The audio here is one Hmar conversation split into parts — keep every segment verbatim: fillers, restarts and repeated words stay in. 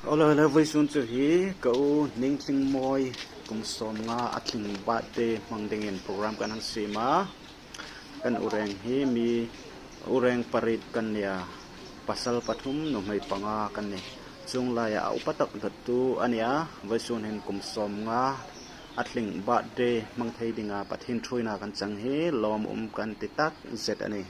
Awle, awle, vawisun chu hi ka u Hmingtling Mawi kum sawmnga a tling birthday hmang dingin program kan hang siem a. Kan u reng hi mi u reng pariet kan nia, pasal pathum nuhmei panga kan ni. Chuong laia a upa tak dawttu a nia, vawisun hin kum sawmnga a tling birthday hmang thei dinga Pathien ṭhuoina kan chang hi lawm um kan ti tak zet a nih.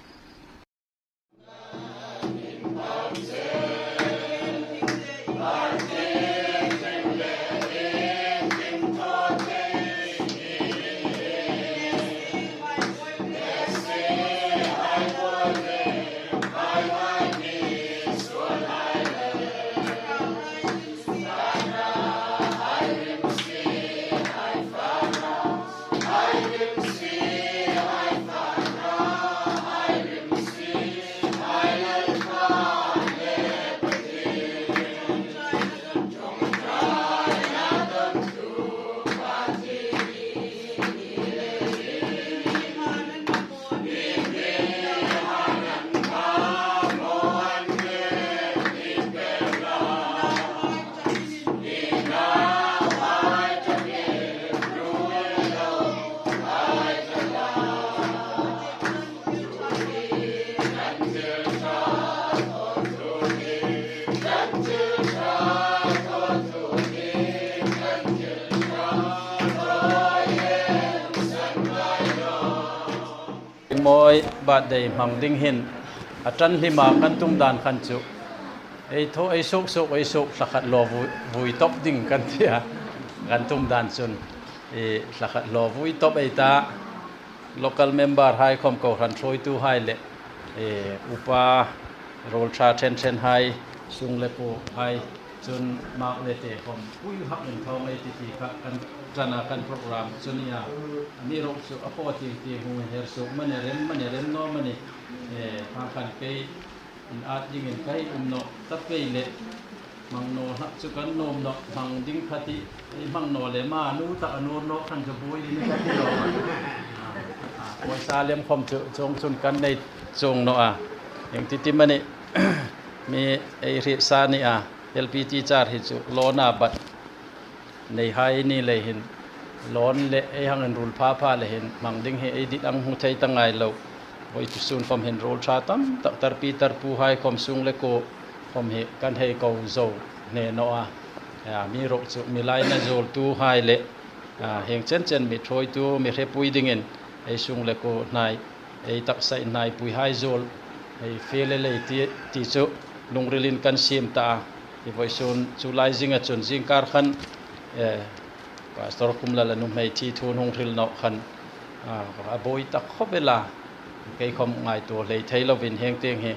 Mawi birthday hmang ding hin a ṭan hlima kan tum dan khan chu ei thaw, ei suok suok, ei suok thla khat law vui, vui tawp ding kan ti a. Kan tum dan chun, e, thla khat law vui tawp ei ta. Local member hai khawm, kohran ṭhuoituhai le, e, upa ruol ṭha ṭhen ṭhen hai, sung le kuo hai, chun mak le te khawm pui hak in thaw ngei ti ti kha kan ṭan a, kan program chu nia. Amiruokchu a paw tieng tieng hung her suok mani, rem mani, rem naw mani, e, hang khan kei in at dingin ka hei um nawh ta pei le, hmang naw hlak chu kan nuom nawh, hmang ding kha ti, ei hmang naw le ma nu tak a nuor nawk khan chu buoi ding ka ti lo. A, a, pawisa lem khawm chu chuong chun kan nei chuong naw a. Ieng ti ti mani, mi ei hriet sa ni a, L P teacher hi chu loan-a bat nei hai ni lei hin, loan le ei hang inruol pha pha le hin hmang ding hi ei dit ang hmu thei ta ngai lo. Vawisun khawm hin ruol ṭha tam tak, tarpi tarpuhai khawm, sung le kuo khawm hi kan hei ko zo hne naw a. A, amiruokchu mi laina zuoltuhai le, a, hieng chen chen mi ṭhuoitu, mi hrepui dingin ei sung le kuo hnai, ei taksa inhnaipuihai zuol, ei fe le lei ti, ti chu lungrilin kan siem ta a. Hi vawisun chu lai zinga chun zingkar khan, eh, Pastor Khumlala nuhmei thi thu hung hril nawk khan, a, a buoi tak khawp el a. Kei khawm ngaituo hlei thei lovin hieng tieng hi,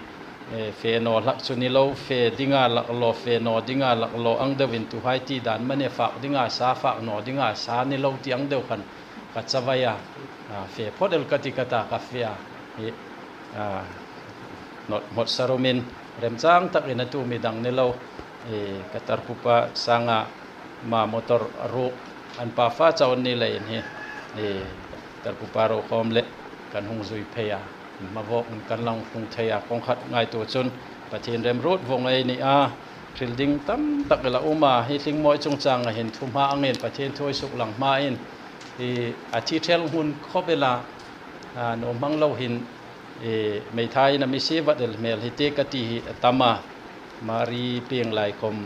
eh, fe naw hlak chu ni lo, fe dinga lak law, fe naw dinga lak law ang deuin tuhai ti dan mani, fak dinga sa, fak naw dinga sa ni lo ti ang deu khan ka chavai a, a, fe phawt el ka ti ka ta, ka fe a. Hi, a, nawt hmawt sarumin remchang takin a tu mi dang ni lo, e, ka tarpupa sanga ma motor a ruok an pa fa chau ni leiin hi, e, tarpupa ro khawm le kan hung zui phei a, hmavawk in kan lang hung thei a, kawng khat ngaituo chun Pathien remruot vawng ei ni a, hril ding tam tak la um a, hi Hlingmawi chungchanga hin thu hma angin Pathien thu ei suklang hmain, e, a thi thel hmun khawp el a, a, nuom hmang lo hin, e, meithaiin a mi sie vat el hmel hi te ka ti hi a tam a, Mari pieng lai khawm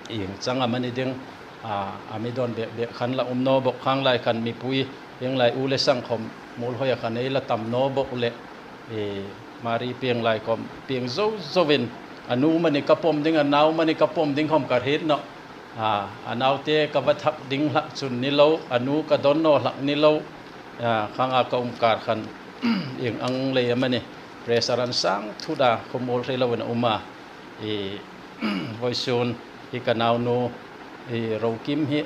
ieng chang am a ni ding, a, a mi dawn bek bek khan la um naw bawk, khang lai khan mipui, pieng lai u le sang khawm Muolhoia khan ei la tam naw bawk le, e, Mari pieng lai khawm pieng zo zoin, a nu mani ka pawm ding, a nau mani ka pawm ding khawm ka hriet nawh. A, a naute ka va thak ding hlak chun ni lo, a nu ka dawn naw hlak ni lo, a, khanga ka um kar khan ieng ang lei am a ni, pressure an sang thut a, khawmuol hrei loin a um a. I, vawisun hi ka naunu, i, Rokim hi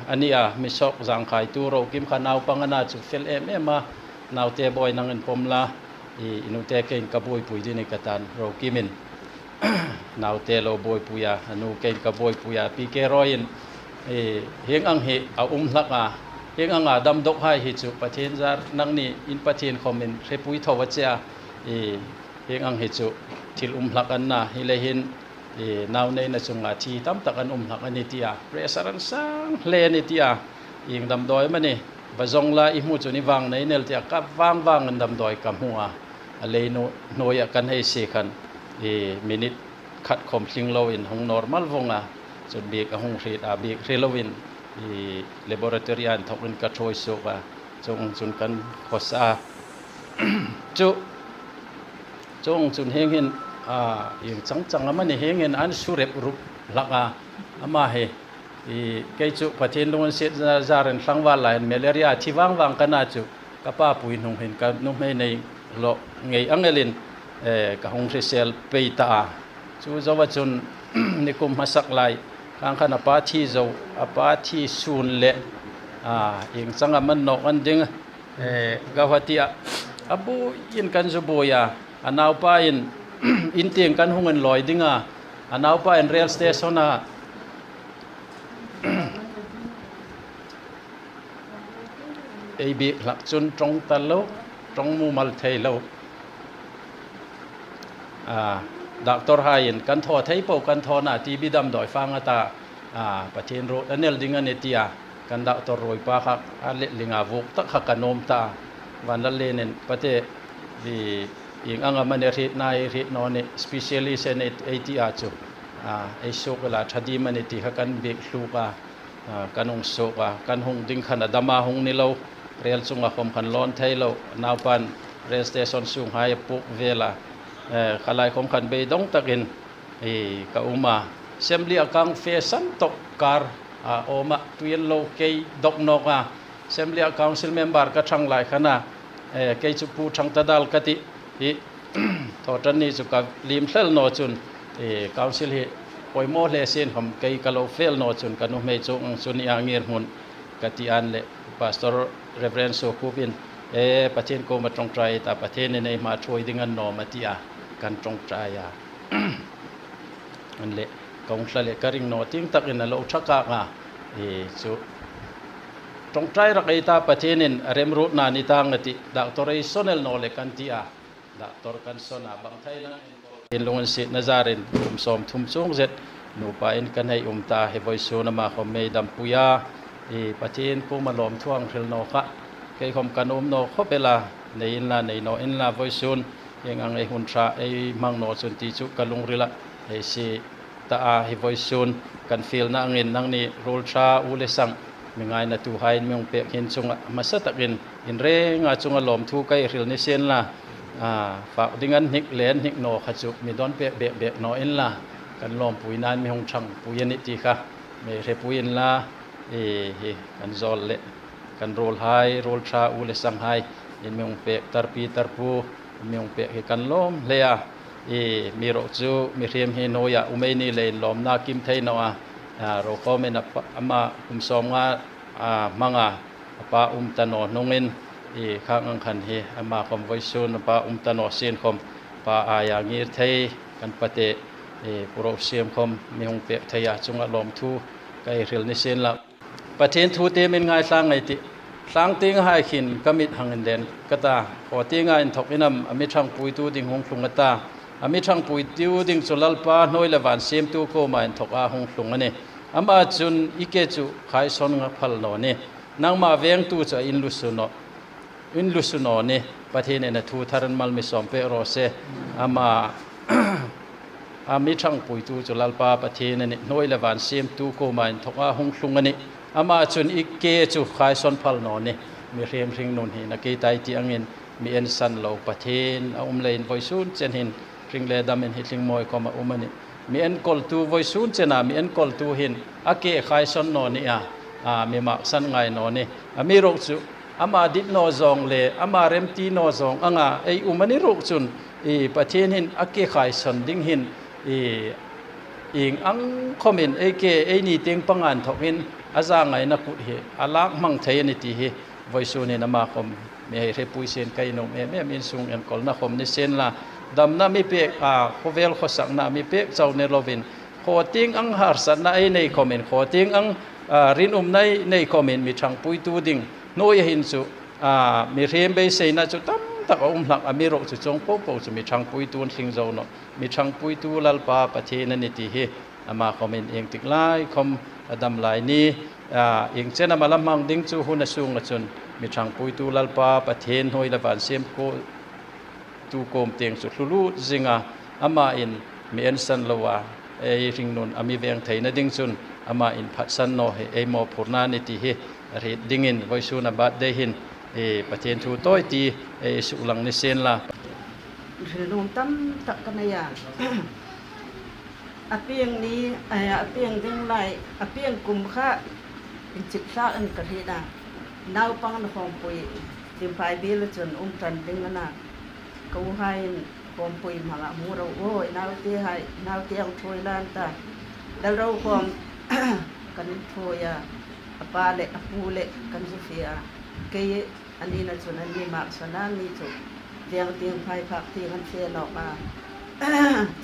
a ni a, mi sawk zangkhaitu Rokim kha naupang a na chu fel em em a, naute buoi nangin pawm la, i, i nute keiin ka buoipui ding a ni ka ta, Rokimin. Naute lo buoipui a, a nu keiin ka buoipui a, P K Roy-in, e, hieng ang hi a um hlak a, hieng anga dam dawk hai hi chu Pathien zar, nangni in Pathien khawmin hrepui tho a che a, e, hieng ang hi chu thil um hlak a na, hi lei hin, i, nau neina chunga thi tam tak an um hlak a ni tia, pressure an sang hle a ni tia, ieng damdawi am a ni, va zawng la i hmu chun i vang nei nel tia, ka vang vang an damdawi ka hmu a, a lei nu, hnuoia kan hei si khan, i, minute khat khawm tling loin hung normal vawng a, chun bik a hung hriet a, bik hre loin, i, laboratory-a inthawkin ka ṭhuoi suok a, chuong chun kan khawsa a. Chu, chuong chun hieng hin, a, ieng chang chang am a ni hieng hin an su rep rup hlak a, ama hi, i, kei chu Pathien lunginsietna zarin tlangval laiin malaria thi vang vang ka na chu, ka papui hnung hin ka nuhmei nei lo ngei ang elin, eh, ka hung hrisel pei ta a. Chu zoa chun nikum hmasa lai, khang khan a pa thi zo, a pa thi sun le, a, ieng chang am a ni nawk an ding, eh, Guwahati-a, a buoiin kan zu buoi a, a naupain, in tieng kan hung inlawi ding a, a naupain rail station-a, ei bik hlak chun ṭawng ta lo, ṭawng mumal thei lo. A, doctor-haiin kan thaw thei po, kan thaw na T B damdawi fang a ta, a, Pathien ruot a nel ding a ni tia, kan doctor ruoipa kha a letlinga vuok tak kha ka nuom ta. Vanlallienen pate, i, ieng ang am a ni hrietna, i hriet naw ni, specialist ei ti a chu, a, ei suok ila ṭha ding am a ni ti kha kan bik hluk a. A, kan hung suok a, kan hung ding khan a dam a, hung ni lo, rail chunga khawm khan lawn thei lo, naupan rail station sunghai a puk vel a, eh, kha lai khawm khan beidawng takin, eh, ka um a. Assembly-a kan fe san tawk kar, a, awm a, tui an lo kei dawk nawk a, Assembly-a council member ka ṭhang lai khan a, eh, kei chu Pu Ṭhangtadal ka ti, hi, thaw ṭan ni chu ka liem hlel naw chun, eh, council hi poimaw hle sien khawm kei ka lo fel naw chun ka nuhmei chu ang chu ni a ngirhmun ka ti an le Pastor Reverend Sokupin, eh, Pathien kuoma ṭawngṭai ta, Pathienin ei hma ṭhuoi ding a ni naw maw tia kan ṭawngṭai a. An le, ka hung hla le ka ring naw tieng takin a lo ṭha kak a, eh, chu ṭawngṭai rak ei ta, Pathienin a remruotna ni tang a ti, doctor ei sawn el naw le kan ti a. Doctor kan sawn a, bang thei nang in lunginsietna zarin kum sawmthum chuong zet nupa in kan hei um ta, hi vawisun ama khawm mi ei dampui a, i, Pathien kuoma lawmthu hang hril naw kha. Kei khawm kan um naw khawp el a, nei inla nei naw inla vawisun, ieng ang ei hun ṭha ei hmang naw chun ti chu ka lungrila ei sie ta a, hi vawisun kan fielna angin nangni ruol ṭha u le sang mi ngainatuhaiin mi hung pek hin chunga hmasa takin in renga chunga lawmthu ka hei hril ni sien la, a, fak ding an hnik le an hnik naw kha chu mi dawn pek bek bek naw inla, kan lawmpuinain mi hung ṭhangpui a nih ti kha mi hre pui inla, e, hi kan zawl le kan ruolhai, ruol ṭha u le sanghai in mi hung pek tarpi tarpu, mi hung pek hi kan lawm hle a. I, mi ruok chu mihriem hi hnuoia um ei ni leiin lawmna kim thei naw a. A, ro khawmin a pa, ama kum sawmnga, a, hmanga a pa um ta naw hnungin, i, khang ang khan hi ama khawm vawisun a pa um ta naw sien khawm pa aia ngir thei kan pate, i, Pu Rosiem khawm mi hung pek thei a chunga lawmthu ka hei hril ni sien la. Pathien thu te min ngaithla ngei tih. Tlang tienghai khin ka mit hang inlen ka ta. Khaw tienga inthawkin am a mi ṭhangpuitu ding hung tlung a ta. A mi ṭhangpuitu ding chu Lalpa hnuoi le van siemtu kuoma inthawka hung tlung a nih. Ama chun i ke chu khai sawn phal naw ni. Nangma vengtu chu a inlusu naw. Inlusu naw ni, Pathienin a thu thar an mal mi sawm pek raw se. Ama, a mi ṭhangpuitu chu Lalpa Pathien a nih, hnuoi le van siemtu kuoma inthawka hung tlung a nih. Ama chun i ke chu khai sawn phal naw ni, mihriem hringnun hi na ke tai ti angin mi ensan lo Pathien a um leiin vawisun chen hin hring le damin hi tling mawi khawma um a nih. Mi enkawltu vawisun chena mi enkawltu hin a ke khai sawn naw ni a, a, mi maksan ngai naw ni. A mi ruok chu ama dit naw zawng le ama remti naw zawng anga ei um a ni ruok chun, i, Pathien hin a ke khai sawn ding hin, i, ieng ang khawmin ei ke ei ni tieng panga inthawkin a zangaina kut hi a lak hmang thei a nih ti hi vawisun hin ama khawm mi hei hrepui sien ka nuom em em, insung enkawlna khawm ni sien la. Damna mi pek, a, khawvel khawsakna mi pek chau ni lovin, khaw tieng ang harsatna ei nei khawmin, khaw tieng ang, a, rinumna ei nei khawmin mi ṭhangpuitu ding hnuoia hin chu, a, mihriem beiseina chu tam tak a um hlak a mi ro chu chuong popo chu mi ṭhangpuitu an tling zo nawh. Mi ṭhangpuitu Lalpa Pathien a ni ti hi ama khawmin ieng tik lai khawm a dam lai ni. A, ieng chen am a la hmang ding chu hun a sunga chun mi ṭhangpuitu Lalpa Pathien hnuoi le van siem ko tu kuom tieng chu thlu lut zinga, amain mi ensan loa ei hringnun a mi veng theina ding chun amain phatsan naw hi ei mawphurna ni ti hi a hriet dingin vawisuna birthday hin, e, Pathien thu tawi ti ei suklang ni sien la. Hril nuom tam tak ka nei a. A pieng ni, eh, a pieng ding lai, a pieng kum kha inchik thlak in ka hriet a. Naupang na khawmpui, Limphai biel chun um ṭan ding a na. Ka uhaiin khawmpui hmanga hmu ro aw, i nautehai, naute ang ṭhuoi lan ta. Dal ro khawm kan ṭhuoi a, a pa le, a pu le kan zu fe a. Kei an ina chun an mi mak sana mi chu veng tieng phai phak tieng an fe nawk a.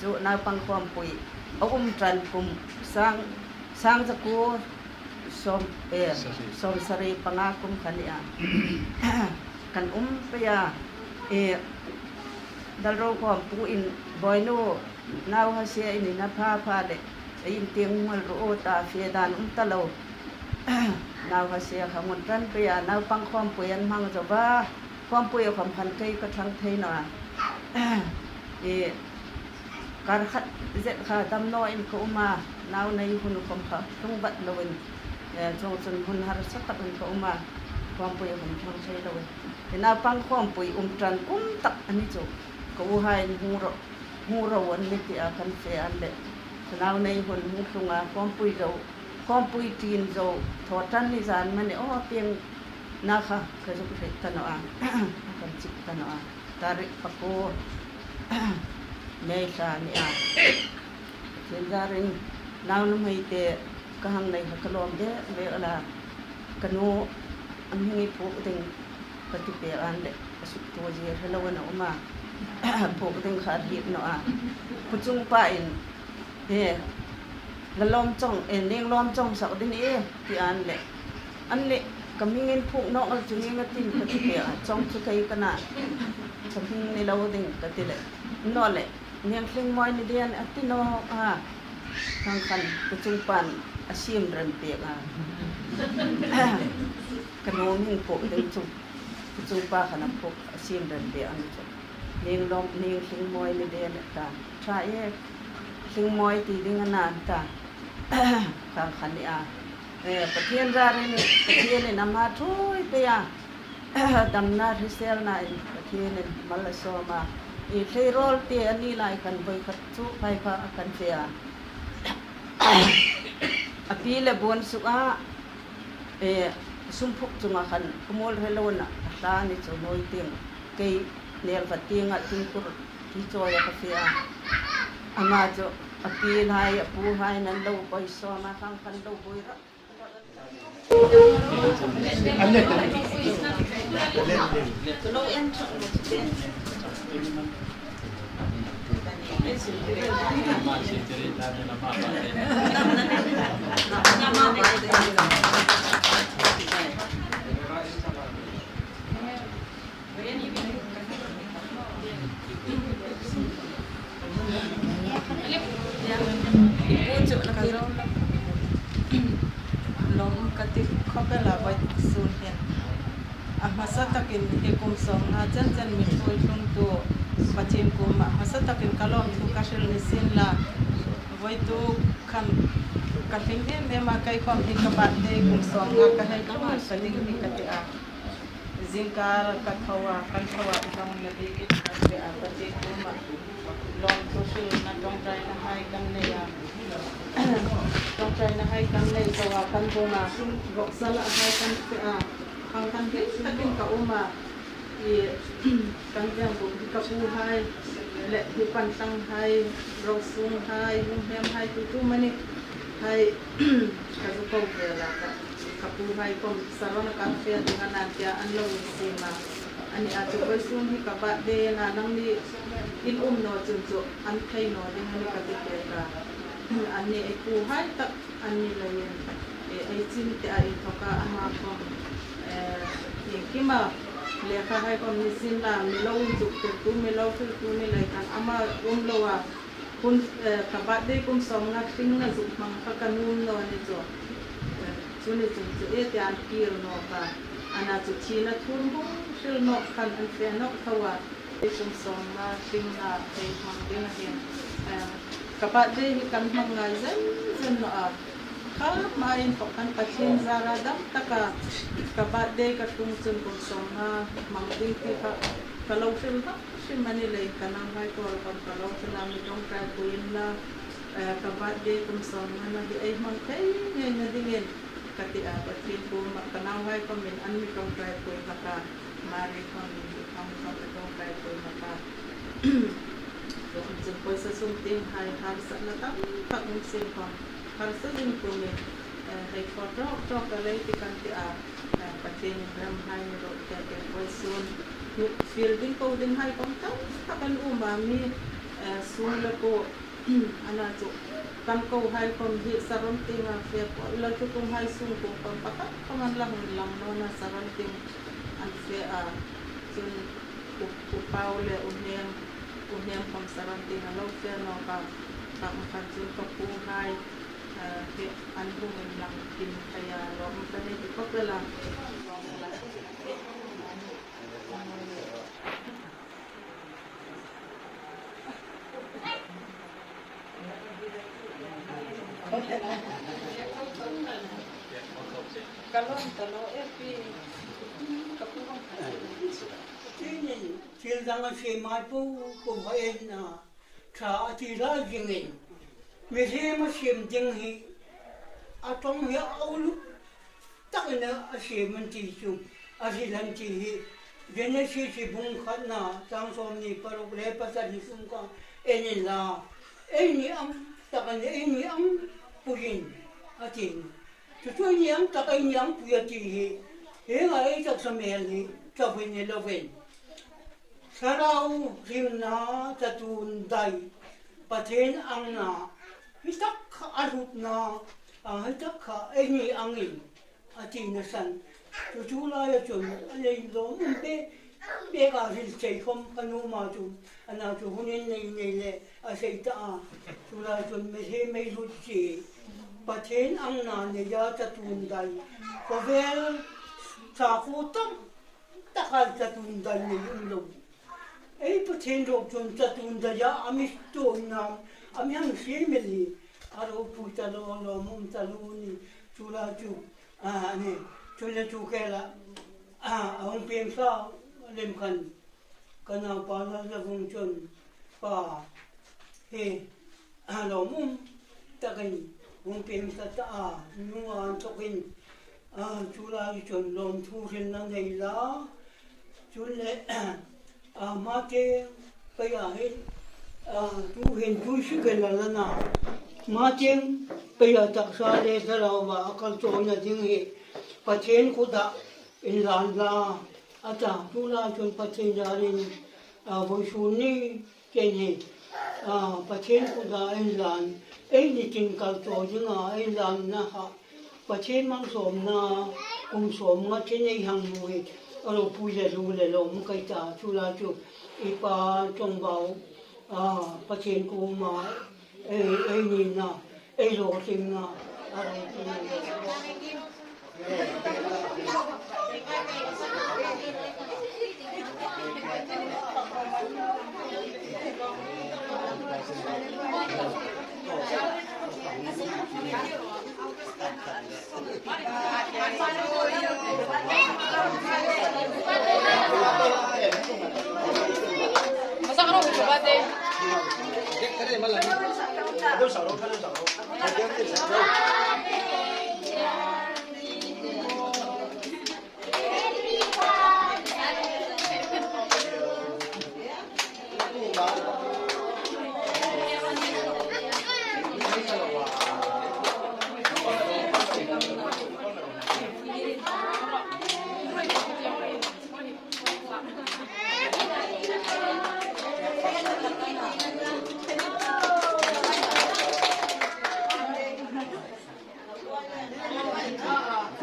Chu naupang khawmpui a um ṭan kum sang, sang zakuo sawm, eh, sawm sari panga kum kha ni a. Kan um pei a, eh, Dal ro khawmpuin, Bawinu, nau hasia in ina pha pha le, ei in tieng ngal ru aw ta, fe dan um ta lo. Nau hasia kha ngun ṭan pei a, naupang khawmpui an hmang zo va, khawmpui khawm khan kei ka ṭhang thei naw a. I, kar khat zet kha damnaw in ka um a, nau nei hun khawm kha tlung vat loin, eh, chuong chun hun harsa takin ka um a, khawmpui khawm ṭhang thei loin. I naupang khawmpui um ṭan kum tak a ni chu, ka uhaiin hung ro, hung ro an ni ti a kan fe an le. Ka nau nei hun hung tlung a, khawmpui zo, khawmpui ṭin zo, thaw ṭan ni zan mani aw pieng na kha ka zuk hriet ta naw a, kan chik ta naw a. Tarik pakuo, May thla ni a. Pathien zarin nau nuhmei te ka hang nei kha ka lawm de ve ala. Ka nu an hing i phuok ding ka ti pek an le, a suk tu zie hre lo an a um a. Phuok ding kha a hriet naw a. Pu Chungpa in, e, la lawm chawng, e, ning lawm chawng sak ding e, ti an le. An le, ka hmingin phuok nawk al chu ning a tin ka ti pek a, chawng chu kei ka na. Ka hming ni lo ding ka ti le. Naw le, Ning Hlingmawi ni dien a ti nawk a. Khang khan Pu Chungpan a siem rem pek a. Ka nu hming phuok ding chu, Pu Chungpa khan a phuok a siem rem pek a ni chu. Ning lawm, Ning Hlingmawi ni dien a ta. Ṭha e, Hlingmawi ti ding a na ta. Khang khan ni a. E, Pathien zarin, Pathienin ama ṭhuoi pei a. Damna hriselna in Pathienin mal a sawm a. I tleirawl te a ni lai khan voi khat chu phai pha a kan fe a. A pi le buon suk a, e, sum phuok chunga khan khawmuol hre lo na, a hla ni chu nawi tieng. Kei nel va tienga tingkur ti chawi a ka fe a. Ama chu a pi hai, a pu hai nan lo poi sawm a, khang khan lo boi rak. Lawm ka ti khawp el a, vawisun hin a hmasa takin hi kum sawmnga chen chen mi ṭhuoi tlungtu Pathien kuoma hmasa takin ka lawmthu ka hril ni sien la, vawituk khan ka hlim em em a, kei khawm hi ka birthday kum sawmnga ka hei tlung ka ding hi ka ti a. Zingkar ka tho a, kan tho a, i hnawng na bik i hnawng ve a, Pathien kuoma lawmthu hrilna ṭawngṭaina hai kan nei a. Ṭawngṭaina hai kan nei zo a, kan bawm a, vawksa la hai kan fe a, khang khan hlim takin ka um a. I, kan veng buk hi ka pu hai, le hi pan tlang hai, ro sung hai, hung hem hai, tu tu mani hai, ka zu ko ve la ka. Ka pu hai khawm, Sarona kan fe ding a nan tia an lo insiem a. Ani a chu vawisun hi ka birthday a na, nangni in um naw chun chu an thei naw ding a ni ka ti pek a. Anni ei pu hai tak an ni leiin, e, ei chin te a inthawka ama khawm, e, iengkima Lekhahai khawm ni sienla, mi lo inzuk tirtu, mi lo hriltu ni lei khan ama um lo a. Hun, eh, ka birthday kum sawmnga hringna zuk hmang kha ka nuom naw a ni chu. Eh, chu ni chun chu e te an kir nawk a. Ana chu thina thun hung hril nawk khan an fe nawk tho a. Kum sawmnga hringna hei hmang ding a hin, eh, ka birthday hi kan hmang ngai zen zen naw a. Kha hma inthawk khan Pathien zara dam taka ka birthday ka tlung chun kum sawmnga hmang ding ti kha ka lo hril hrim hrim a ni lei, ka nauhai kuoma khawm ka lo hril a, mi ṭawngṭaipui unla, eh, ka birthday kum sawmngana hi ei hmang thei ngei na dingin ka ti a, Pathien kuoma ka nauhai khawmin an mi ṭawngṭaipui hlak a, Mari khawmin an mi ṭawngṭaipui hlak a. Chuongchun pawisa sum tienghai harsatna tam tak um sien khawm harsa zing pumin, eh, hei thaw ṭawk ṭawk ka lei ti kan ti a, eh, Pathienin remhai mi lo pek pek pawisa sum, fiel ding ko dinghai khawm tam tak an um a, mi, eh, sum le ko, ana chu kan kohai khawm hi saron tienga fe pawisa, lal thuthunghai sung ko khawm pakhat khawm an la hung lang naw a, saron tieng an fe a. Chun U, U Pau le U Hnem, U Hnem khawm saron tieng a lo fe nawk a, pakhat khan chun ka puhai, eh, hi an hung inlang kim thei a, lawm ka nei ti khawp el a. Ka lawm ta lo e pi. Ka pu bang ka. Chu ni, thil dang a sie mai po po va en a. Ṭha a ti lai zingin, mihriem a siem ding hi a ṭawng hi a uluk takin a siem an ti chu, a hril an ti hi, Genesis bung khatna chang sawmhni paruk le pasari sung kha en inla, eini ang takin eini ang puiin a ti. Chu chu eini ang tak eini ang pui a ti hi, hienga ei taksa mel hi, chauh hi ni lovin. Thlarau hringna chatuon dai, Pathien angna, hi tak kha a hlutna, a hi tak kha eini angin a tina san. Chu chu laia chun a lei lawm um bek bek a hril thei khawm ka nuom a chu, ana chu hun innei nei le a sei ta a. Chu lai chun mihriem ei hlut si, Pathien angna neia chatuon dai, khawvel sakhuo tam tak a chatuon dai nei um lo. Ei Pathien ruok chun chatuon daia a mi tuon nam, a mi hang siem el hi, a ropui ta lo, a lawmum ta lo ni, chu lai chu, a, ni, chu le chu khela, a, a hung pem sa lem khan, ka naupa Lalzavung chun, pa, he, a lawmum takin hung pem sa ta a, nunga inthokin, a, chu lai chun lawmthu hrilna nei la, chun le, a, Mate peia hin, a, tu hin tu si ke la la na, Mate peia taksa le thlarauva a kal chawina ding hi, Pathien kuta inlan la, a ta, chu lai chun Pathien zarin, a, vawisun ni, Keini, a, Pathien kuta inlan, eini tin kal chawi dinga inlanna kha, Pathien malsawmna, kum sawmnga chen ei hang hmu hi, a ropui le hlu le lawm ka ta, chu lai chu, i pa Chawngbau, a, Pathien kuoma, ei, ei nina, ei rawtlinna, a ropui le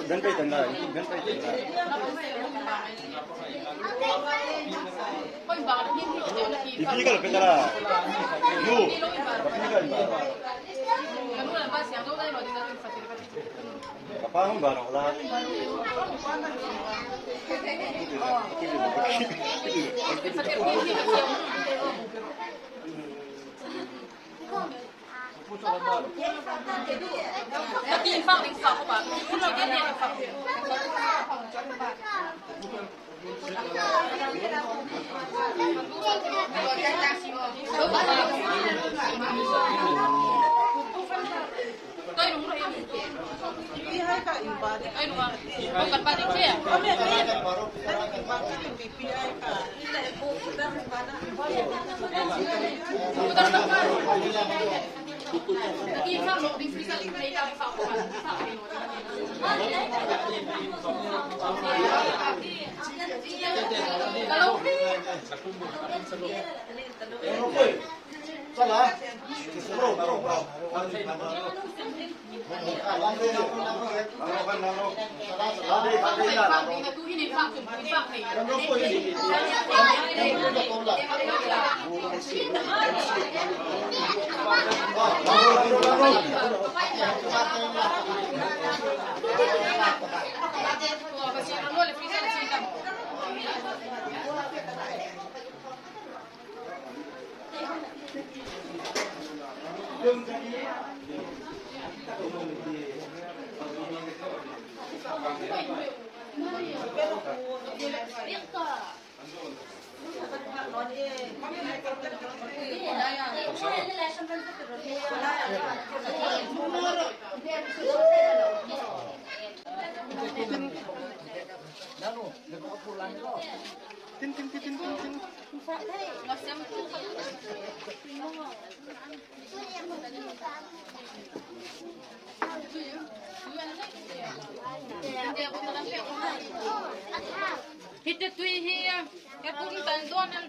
Gan pei tan la, gan pei tan la. Ipi ka lo pei ta la? Nu, ipi ka lo pei ta la? Ka pa hung ba ro la. Hi te tui hi, ka pum tan dawn an.